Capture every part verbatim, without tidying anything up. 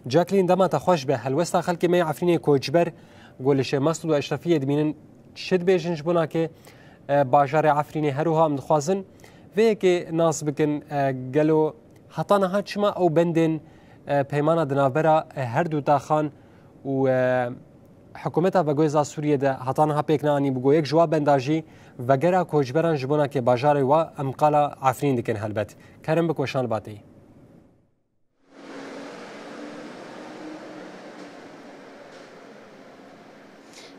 Jacqueline, dema te xweş be. Helwesta xelkê me yê Efrînê koçber, ku li Şêxmesûd û Eşrefiyê dibînin, çi dibêjin ji bona ke, e, bajarê Efrînê? Her wiha em dixwazin vê yekê nas bikin, e, gelo heta niha çima ew bendên, e, peymana di navbera, e, her du taxan û, e, hikûmeta veguhêz a Sûriyê de heta niha pêk neanî bû? Ku yek ji wa benda jî vegera koçberan ji bona ke bajarê wa em qala Efrîn dikin helbet. Kerem bik weşan li ba te yî.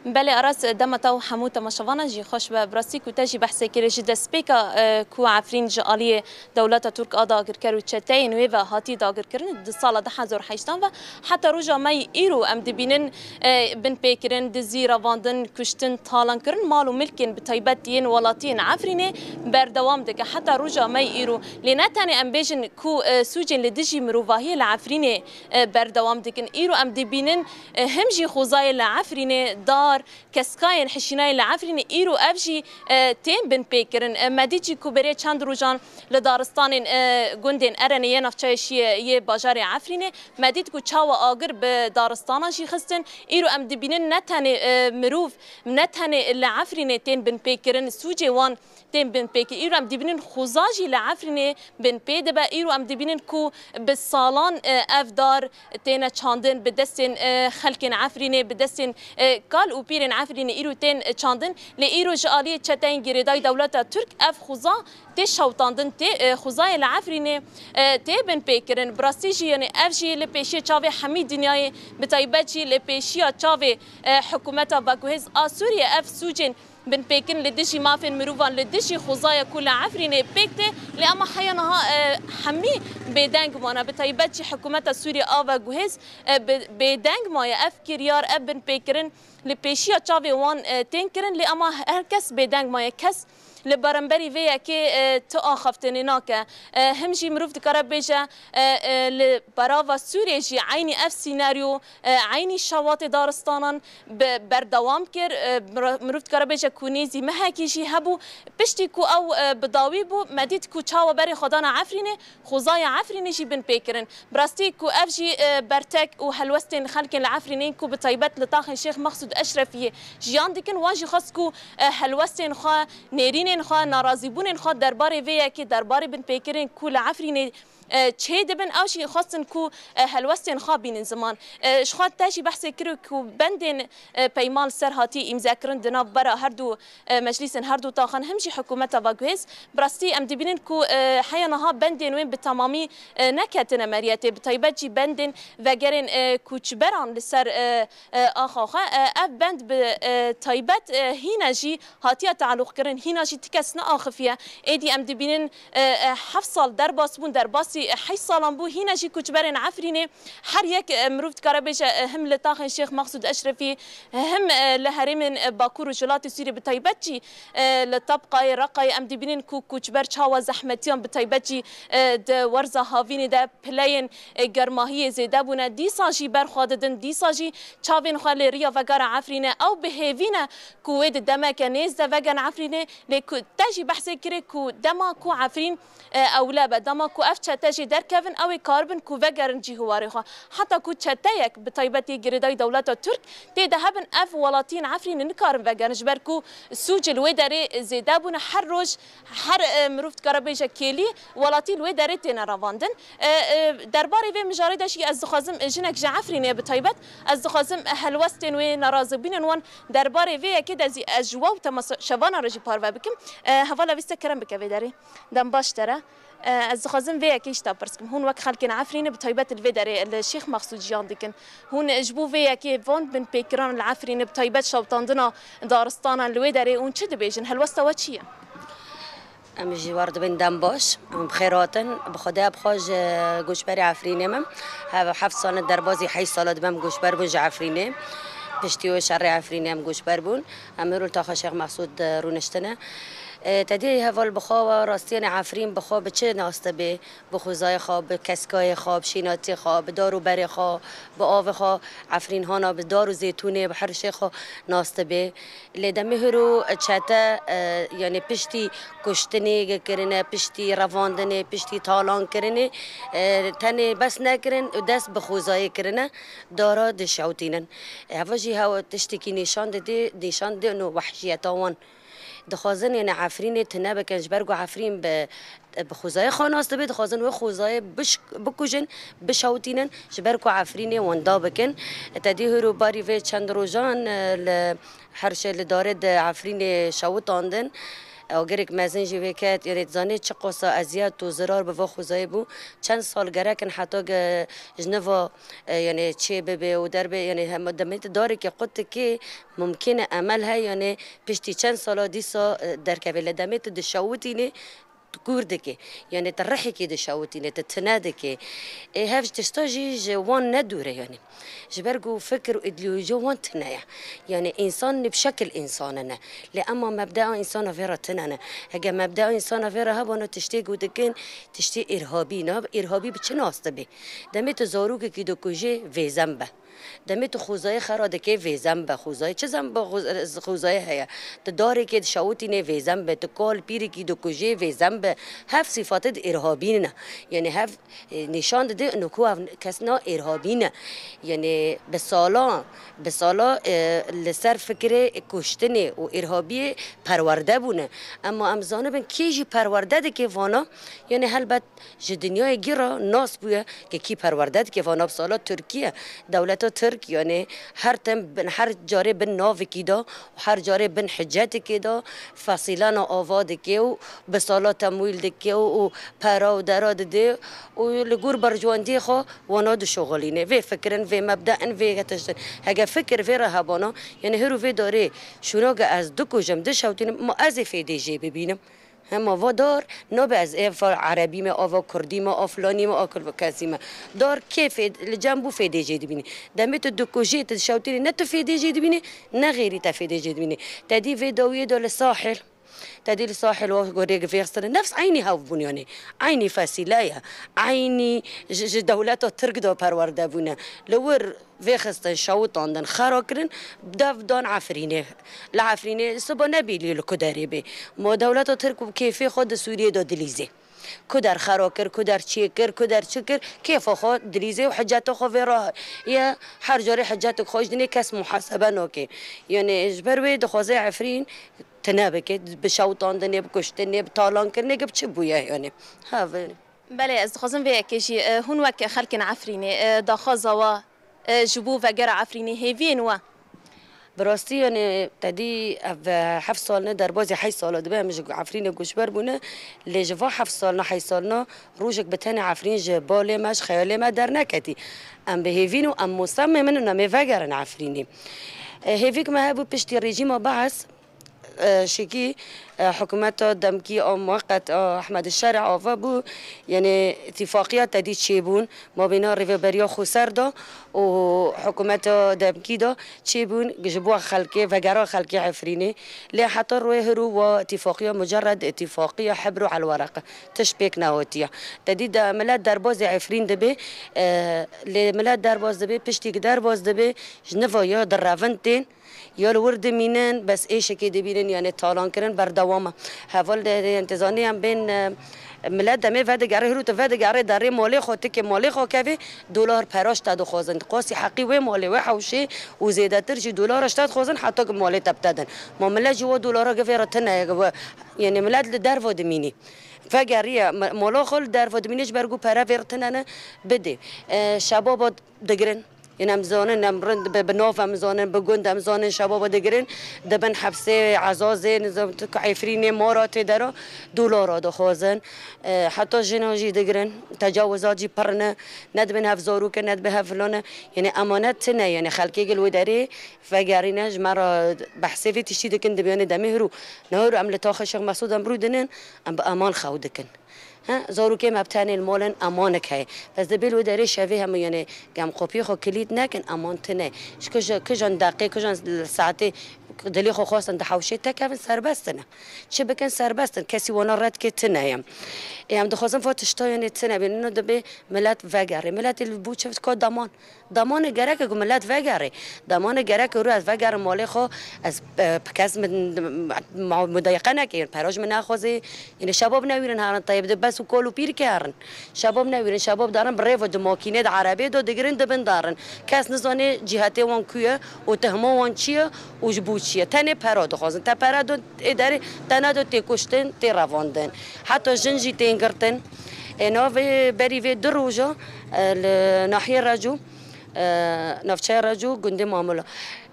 Belê Aras, dema te û hemû temaşevanan jî xweş be. Bi rastî ku te jî behsê kirê, ji destpêka, e, ku Efrîn ji aliyê dewleta Tirk a dagirker û çeteyên wê ve hatî dagirkirin, di sala du hezar û heştan ve heta roja me yî îro em dibînin, e, binpêkirin, dizî, revandin, kuştin, talankirin mal û milkên bi taybet yên welatiyên Efrînê berdewam dike heta roja me yî îro. Lê ne tenê em bêjin ku, e, sûcên li dijî mirovahiyê li Efrînê, e, berdewam dikin. Îro em dibînin, e, him jî xwezayê li Efrînê, dar, keskayên hişînayê li Efrînê îro ev jî, e, tên binpêkirin. E, me dît jî ku berê çend rojan li daristanên, e, gundên Erenê yê navçeyê Şiyê yê bajarê Efrînê, me dît ku çawa agir bi daristanan jî xistin. Îro em dibînin ne tenê, e, mirov, ne tenê li Efrînê tên binpêkirin, sûcê wan tên binpêkirin. Îro em dibînin xuza jî li Efrînê binpê dibe. Îro em dibînin ku bi salan, e, ev dar têne çandin, bi destên, e, xelkên Efrînê, bi destên, e, kal û pîrên Efrînê îro tên çandin. Lê îro ji aliyê çeteyên girêdayî dewleta Tirk ev xuza tê şewtandin, tê, e, xuzayê li Efrînê, e, tê binpêkirin. Bi rastî jî, yanî ev jî li pêşiyê çavê hemî dinyayê, bi taybet jî li pêşiya çavê, e, hikûmeta veguhêz a Sûriyê ev sûcên binpêkirin li dijî mafên mirovan, li dijî xwezaya ku li Efrînê pêk tê, lê ema heya niha, e, hemî bêdeng mane. Bi taybet jî hikûmeta Sûriyê a veguhêz, e, bi-, bêdeng maye. Ev kiryar, ev binpêkirin li pêşiya çavê wan, e, tên kirin, lê ema her kes bêdeng maye. Kes li beramberî vê yekê, e, tu axaftinê nake. E, him jî mirov dikare bêje, e, e, li berava Sûriyê jî eynî ev sînaryo, e, eynî şewatê daristanan bi berdewam kir. E, mira-, mirov dikare bêje ku nêzî mehekî jî hebû. Piştî ku ew, e, bi dawî bû, me dît ku çawa berê xwe dana Efrînê, xwezaya Efrînê jî binpê kirin. Bi rastî ku ev jî, e, bertek û helwestên xelkên li Efrînê ku bi taybet li taxên Şêx Mexsûd Eşrefiyê jiyan dikin, wan jî xwest ku, e, helwestên xwe, nêrînên xwe, narazîbûnên xwe derbarê vê yekê, derbarê binpêkirên ku li Efrînê, e, çê dibin, ew jî xwestin ku, e, helwestên xwe bînin ziman. E, ji xwe te jî behsê kir ku bendên, e, peyman li ser hatî îmzekirin di navbera her du, e, meclîsên her du taxan, him jî hikûmeta veguhêz. Bi rastî em dibînin ku, e, heya niha bendên wê bi temamî, e, neketine meriyetê. Bi taybet jî bendên vegerên, e, koçberan li ser, e, e, axa xwe. E, ev bend bi, e, taybet, e, hîne jî hatiye tealoqkirin, hîna jî ti kes neaxifiye. Êdî em dibînin, e, e, heft sal derbas bûn, derbasî, e, heşt salan bû, hîna jî koçberên Efrînê. Her yek, e, mirov dikare bêje, e, him li taxên Şêx Mexsûd Eşrefî, him, e, li herêmên, e, Bakur û Jilatê Sûriyê bi taybet jî, e, li Tabqayê, Reqayê em dibînin ku koçber çawa zehmetiyan, bi taybet jî, e, di werza havînê de pileyên, e, germahiyê zêde bûne. Dîsa jî ber xwe didin, dîsa jî çavên xwe li riya vegera Efrînê. Ew bi hêvî ne ku wê di demeke nêz de vegerin Efrînê, lê ku te jî behsê kirê ku dema ku Efrîn, e, ewle be, dema ku ev çete jê derkevin, ew ê karibin ku vegerin cî hiwarê xwe. Heta ku çeteyek, bi taybetî girêdayî dewleta Tirk, tê de hebin, ev welatiyên Efrînê nikarin vegerin, ji ber ku sûcê li wê derê zêde bûne. Her roj, her, e, mirov dikare bêje kêlî, welatî li wê derê têne revandin. E, e, derbarê vê mijarê de jî ez dixwazim, e, jinek ji Efrînê bi taybet, ez dixwazim, e, helwestên wê, nerazîbûnên wan derbarê vê yekê de zî ez ji we û temaşevanan re jî parve bikim. E, hevala vîste kerem bike vê derê. Dem baş te re. E, ez dixwazim vê yekê jî te pirs kim. Hûn wek xelkên Efrînê bi taybet li vê derê li Şêx Mexsûd jiyan dikin. Hûn ji bo vê yekê van binpêkiran li Efrînê bi taybet şewitandina daristanan li wê derê hûn çi dibêjin? Helwesta we çi ye? Em ji war dibin dem baş. Em bi xêr hatin. Bi Xwedê bi xwe ji goçberê Efrînê me. Hev-, heft sal derbazî heşt sala dibe em goçber bûn ji Efrînê. Piştî wê şerê Efrînê em goçber bûn. Em êro li taxa Şêx Mexsûd, e, rûniştine. E, te dî heval bi xwe we rastiyê ne Efrîn bi xwe bi çi nas dibe? Bi xwezayê xwe, bi keskayê xwe, bi şînatiyê xwe, bi dar û berê xwe, bi avê xwe, Efrîn hana bi dar û zêtûnê, bi her şê xwe nas dibe. Lê demê hiro çete, e, yanî piştî kuştinê kirine, piştî revandinê, piştî talan kirinê, e, tenê bes nekirin û dest bi xwezayê kirine, dara dişewtînin. E, heva jî hew tiştekî nîşan didê, nîşan didê û wehşiyeta wan. Dixwazin, yanî Efrînê tune bikin, ji ber ku Efrîn bi, bi xwezayê xwe nas dibe, dixwazin wê xwezayê biş-, bikujin, bişewtînin, ji ber ku Efrînê wenda bikin. Te dî hûr û barî vê çend rojan, e, li her şey li darê di Efrînê şewitandin. Ew gerek mezin jî vê ket, yanî dizanê çi qosa eziyet û zirar bi vê xwezayê bû. Çend sal gerekin heta ge ji niva, e, yanî çê bibe û derbe, yanî hema demê tu darekê qut dikê, mumkin e, emel heye, yanî piştî çend sala dîsa, e, derkeve. Lê demê tu dişewitînê, tu kûr dikê. Yanî tu rihekê dişewitînê, tu tune dikê. Ê, hev ji tişta jî ji wan ne dûr e, yanî. Ji ber ku fikir û îdeolojiya wan tune ye. Yanî însan bi şekil însan in e. Lê ema mebdea însana vê re tune ne. Hege mebdea însana vê re hebana tiştê ku dikin, tiştê îrhabî ne. Îrhabî bi çi nas dibe? Demê tu zarokekî dikujê, vêzen be. Demê tu xwezayê xera dikê, vêzen be. Xwezayê çi zen be, xwez-, xwezayê heye? Tu darekê dişewitînê, vêzen be. Tu kal pîrekî dikujê, vêzen be. Hev sîfatê di îrhabî ne. Yanî hev, e, nîşan dide û ku ev kes na îrhabî ne. Yanî bi salan, bi sala, e, li ser fikirê kuştinê û îrhabiyê perwerde bûne. Ema em zanibin kî jî perwerde dike vana, yanî helbet ji dinyayê gî re nas bûye ke kî perwerde dike. Vana bi sala Tirkiye, dewleta Tirk, yanî her tim bin, her carê bin navikî de û her carê bin hicetikê de fesilana ava dike û bi sala temwîl dike û, û pera û dera dide û li gor berjwendiyê xwe wana dişoxilîne. Vê fikirin, vê mebdein, vê tiştin. Hege fikir vê re hebana, yanî hiro vê darê şûnage ez dikujim, dişewtînim, ma ez ê fêdê jê bibînim. Hema va dar, nabe ez ê fa erebî me, ava kurdî me, a filanî me, a kul-, kesî me. Dar kê fê-, li cem bû fêdê jê dibînî. Demê tu dikujê, tu dişewtînî, ne tu fêdê jê dibînî, ne xêrî te fêdê jê dibînî. Te dî vê dawiyê de li sahil, te dî li sahil wa gorê vêxistine. Nefs eynî hev bûn yanî. Eynî fesîle ye. Eynî ji, ji dewleta Tirk de perwerde bûne. Li wir vêxistin, şewitandin, xera kirin, dev dan Efrînê. Li Efrînê siba nebîlî li ku derê bê. Ma dewleta Tirk û kêfê xwe di Sûriyê de dilîzê. Ku der xera kir, ku der çê kir, ku der çi kir, kêfa xwe dilîzê û hiceta xwe vê re ye. Her carê hicetik xwe ji dinê kes muhasebe nake. Yanî ji ber wê dixwaze Efrîn tine bike, bi şewitandinê, bi kuştinê, bi talankirinê, bi çi bûye yanî. Ha, vê. Belê, ez dixwazim vê yekê jî, e, hûn wek xelkên Efrînê, e, daxwaza we, e, ji bo vegera Efrînê hêviyên we? Bi rastî, yanî, te dî ev, e, heft sal ne, derbazî heyt sala dibe em ji Efrînê goçber bûne, lê ji va heft salna, heyt salna rojek bi tenê Efrîn ji balê me, ji xeyalê me derneketî. Em bi hêvîn û em musemmim in û em ê vegerin Efrînê. E, hêvîk me hebû piştî rejîma Bees, e, şikî, e, hikûmeta demkî a muweqet a Ehmed Şerî ava bû, yanî îtîfaqiya te dî çêbûn mabêna Rêveberiya Xweser de û hikûmeta demkî de çêbûn ji bo xelkê, vegera xelkê Efrînê. Lê heta royê hiro wa îtîfaqiya mucerred, îtîfaqiya hebr û elwereq, tişt pêk nehotiye. Te dî de milet derbazê Efrîn dibe, e, lê milet derbaz dibe, piştî ku derbaz dibe, ji niva ya direvin tên, ya li wir dimînin, bes êşekê dibînin, yanî talankirin berdewam e. Heval de, de, yanî te zanî em bên, e, milet demê vedigere, hiro tu vedigere derê malê xwe, tikê malê xwe kevê, dolar pera ji te dixwazin. Qasî heqî wê malê, wê hewşê û zêdetir jî dolara ji te dixwazin, heta ku malê te bi te din. Ma milet ji we dolara givê re tine, we, yanî milet li derva dimînî. Vegeriye, me-, mala xwe li derva dimînî ji ber ku pere vê re tine ne, bidê. E, şebaba digirin. Ên em zanin, em rind bi, bi nav em zanin, bi gund em zanin, şebaba digirin, dibin hepsê, ezazê, nizam, tu, Efrînê, Mara tê dera, dolara dixwazin. E, heta jina jî digirin, tecawizat jî pir ne, ne dibin hev zarok e, ne dibin hev filan e. Yanî emanet tine, yanî xelkê gil wê derê vegerîne, ji me re behsê vê tiştî dikin, dibe yanî demê hiro, ne hiro em li taxê Şêx Mesûd em rûdinin, em bi eman xew dikin. He, zarokê me bi tenê li mal in, emanek heye. Bes dibê li wê derê şevê hemû, yanî, gem qopiyê xwe kilît nekin, eman tune. Ji kija, kijan deqê, kijan saetê Dilê xwe xwestin di hewşê tekevin, serbest in. Çi bikin, serbest in. Kesî wana redkê tune ye. Ê, em dixwazin va tişta yanê tune bê. Nino dibê milet vegerê. Miletê li bo çi ka daman. Damanê gerek e ku milet vegerê. Damanê gerek e rû ez vegerim malê xwe. Ez, e, kes min, ma-, mudayqe neke, pera ji min nexwazê. Yanê şebab newîrin herin teyb de bes û kol û pîrkê herin. Şebab newîrin, şebab darin bi rêve di makînê, di erebê de digirin, dibin darin. Kes nizane cîhetê wan ku ye û tehma wan çi ye û ji bo çi ye. Tenê pera dixwazin. Te pera do ê derê, te nedo tê kuştin, tê revandin. Heta jin jî tên girtin. Ê navê berî vê du roja, e, li nahiyê Reco, e, navçeya Reco, gundê Mamula.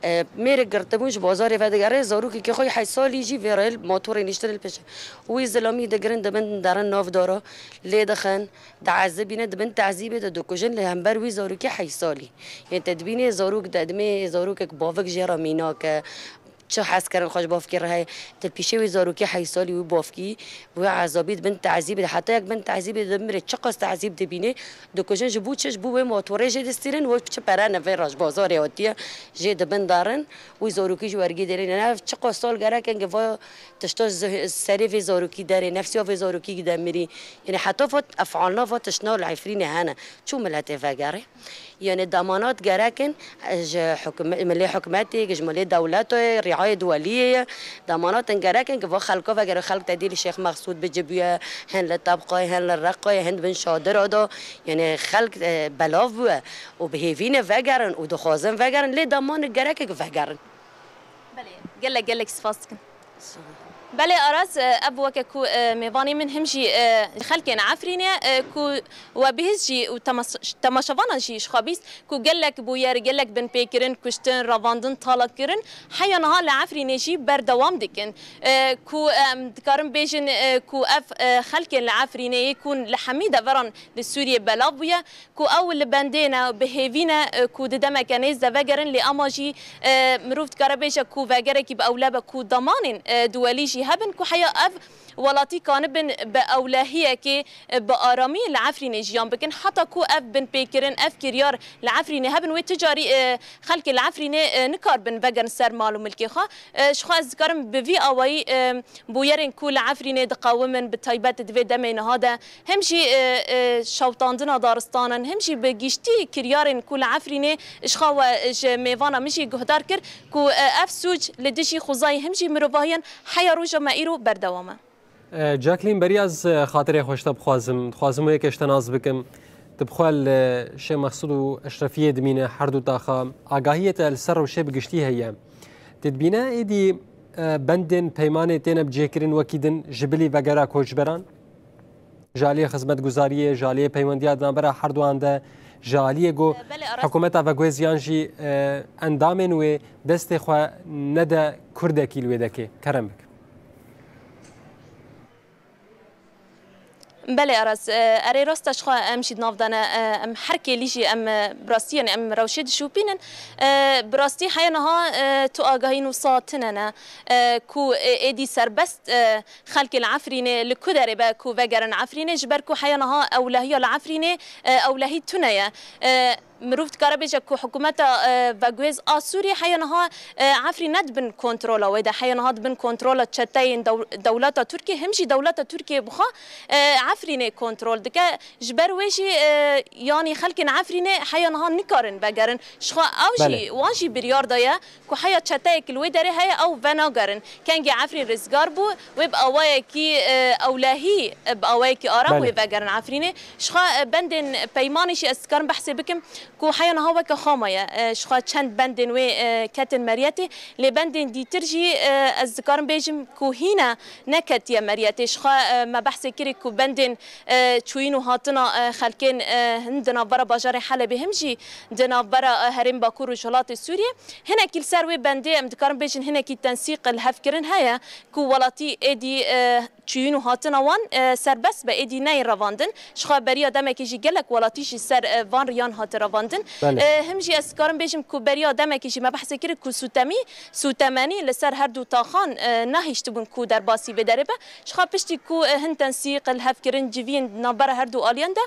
E, mêrek girtibûn ji bazarê vedigere, zarokekî xwe yê heyt salî jî vê re motorê nîştin li pêşê. Wî zilamî digirin dibin derin nav dara, lê dixin. Diezibîne, dibin tezîbê de dikujin li hember wî zarokê heyt salî. Yên te dibînê zarok de, dimê zarokek bavik jê re mînak e. Çi hezkirin xwe ji bavkê re heye? Di pîşê wî zarokê heyt salî wî bavkî, wî ezabî dibin tezîbê de. Heta yek bin tezîbê de dimire, çiqas tezîb dibînê, dikujin. Ji bo çi? Ji bo wê motorê jê distînin, wê çi pere ne vê re ji bazarê hatiye, jê dibin darin, wî zarokî ji wergê dêrîne. Ev çiqas sal gerek in, va tişta ji serê vê zarokî derê, nefsiya vê zarokî de mirî. Yanê heta va efalna va tiştna li Efrînê hene. Çû miletê vegerê. Yanê damanat gerek in, ji hukme-, milê hikûmetê, ji milê dewletê, rîayê di weliyê ye. Damanat in gerek in, va xelka vegerê, xelk te dî li Şêx Mexsûd bicibûye, hin li Tebqayê, hin li Reqayê, hin bin Şadira da. Yanê xelk, e, belav bûye û bi hêvî ne vegerin û dixwazin vegerin, lê damanê gerek e vegerin. Belê, gelek, gelek spas dikim. Belê Aras, e, ev weke ku, e, mêvanê min him jî, e, xelkên Efrînê, e, ku we bihîst jî û temas-, temaşevanan jî ji xwe bîst ku gelek bûyer, gelek binpêkirin, kuştin, revandin, talakirin heya niha li Efrînê jî berdewam dikin. E, ku, em dikarin bêjin, e, ku ev, e, xelkên li Efrînê yê ku li hemî deveran li Sûriyê belav bûye, ku ew li bendê ne, bi hêvî ne, e, ku di demeke nêz de vegerin, lê ema jî, e, mirov dikare bêje ku vegerekî bi ewle be, ku damanên, e, duwelî jî hebin, ku heya ev welatî kanibin bi ewlehiyekê, e, bi aramî li Efrînê jiyan bikin. Heta ku ev binpêkirin, ev kiryar li Efrînê hebin, wê ti carî, e, xelkê li Efrînê, e, nikarbin vegerin ser mal û milkê xwe. E, ji xwe ez dikarim bi vî awayî, e, bûyerên ku li Efrînê diqewimin, bi taybet di vê demê niha de, him jî, e, e, şewitandina daristanan, him jî bi giştî kiryarên ku li Efrînê ji xwe we, ji mêvana min jî guhdar kir ku, e, ev sûc li dijî xwezayê him jî mirovahiyan heya roja me îro berdewam e. E, Jacqueline, beriya ez, e, xatirê xwe ji te bixwazim. Dixwazim wê yekê ji te nas bikim. Tu bi xwe li Şêx Mexsûd û Eşrefiyê dimîne, her du taxa. Agahiyê te li ser rewşê bi giştî heye. Tu dibîne êdî, e, bendên peymanê têne bicihkirin wekî din ji bilî vegera koçberan? Ji aliyê xizmetguzariyê, ji aliyê peywendiya di navbera herduan de, ji aliyê ku Belê, Aras. Hikûmeta veguhêz yan jî, e, endamên wê destê xwe nede kurdekî li wê dekê. Kerem bik. Belê Aras, e, erê rast e, ji xwe em jî di nav de ne, e, em her kêlî jî em, e, bi rastî, yanî em rewşê dişopînin. E, bi rastî heya niha, e, tu agahî nûsa tune ne, e, ku, e, êdî serbest, e, xelkê li Efrînê li ku derê be ku vegerin Efrînê, ji ber ku heya niha ewlehiya li Efrînê, e, ewlehî tune ye. E, mirov dikare bêje ku hikûmeta, e, veguhêz a Sûriyê heya niha, e, Efrîn ne di bin kontrola wê de, heya niha di bin kontrola çeteyên dew-, dewleta Tirkiyê, him jî dewleta Tirkiyê bi xwe, e, Efrînê kontrol dike. Ji ber wê jî, e, yanî xelkên Efrînê heya niha nikarin vegerin. Ji xwe ew jî, Belê. Wan jî biryar daye ku heya çeteyek li wê derê heye, ew venagerin. Kengê Efrîn rizgar bû, wê bi awayekî, e, ewlehî, e, bi awayekî aram Belê. Wê vegerin Efrînê. Ji xwe, e, bendên peymanê jî ez dikarim behsê bikim ku heya niha weke xwe maye. E, ji xwe çend bendên wê, e, ketin meriyetê, lê bendên dîtir jî, e, ez dikarim bêjim ku hîne neketiye meriyetê. Ji xwe, e, me behsê kirî ku bendên, e, çûyîn û hatina, e, xelkên, e, hin di navbera bajarê Helebê, him jî di navbera, e, herêm Bakur û Rojhilatê Sûriyê. Hinekî li ser wê bendê em dikarin bêjin hinekî tensîq li hev kirin heye ku welatî êdî, e, çûyîn û hatina wan, e, serbest be, êdî neyên revandin. Ji xwe beriya demekî jî gelek welatî jî ser, e, van riyan hate revandin. Belê. E, him jî ez dikarim bêjim ku beriya demekî jî me behsê kir ku sûtemî, sûtemenî li ser her du taxan, e, nehiştibûn ku derbasî vê derê be. Ji xwe piştî ku, e, hin tensîq, lihevkirin, civiyên di navbera her du aliyan de,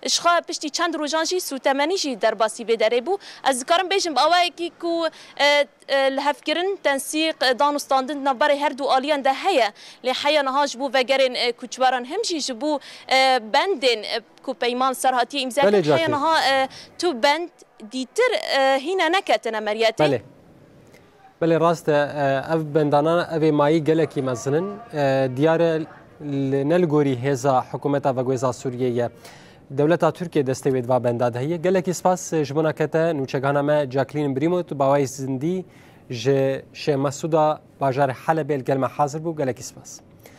ji xwe piştî çend rojan jî sûtemenî jî derbasî vê derê bû. Ez dikarim bêjim bi awayekî ku, e, e, lihevkirin, tensîq, e, dan û standin di navberê her du aliyan de heye. Lê heya niha ji bo vegerên, e, koçberan him jî ji bo, e, bendên, e, ku peyman ser hatiye îmze Belê, kirin, heya Cakî. niha, e, tu bend dîtir, e, hîne neketine meriyetê. Belê. Belê, rast e, e, ev bendana, ev ê mayî gelekî mezin in. E, diyar e, li, ne li gorî hêza hikûmeta veguhêza Sûriyê ye. Dewleta Tirkiye destê wê di va benda de heye. Gelekî spas, e, ji bona kete nûçegihana me Jacqueline Brimot, bawayî zindî ji Şêh Mesûda bajarê Helebê li gel me hazir bû. Gelekî spas.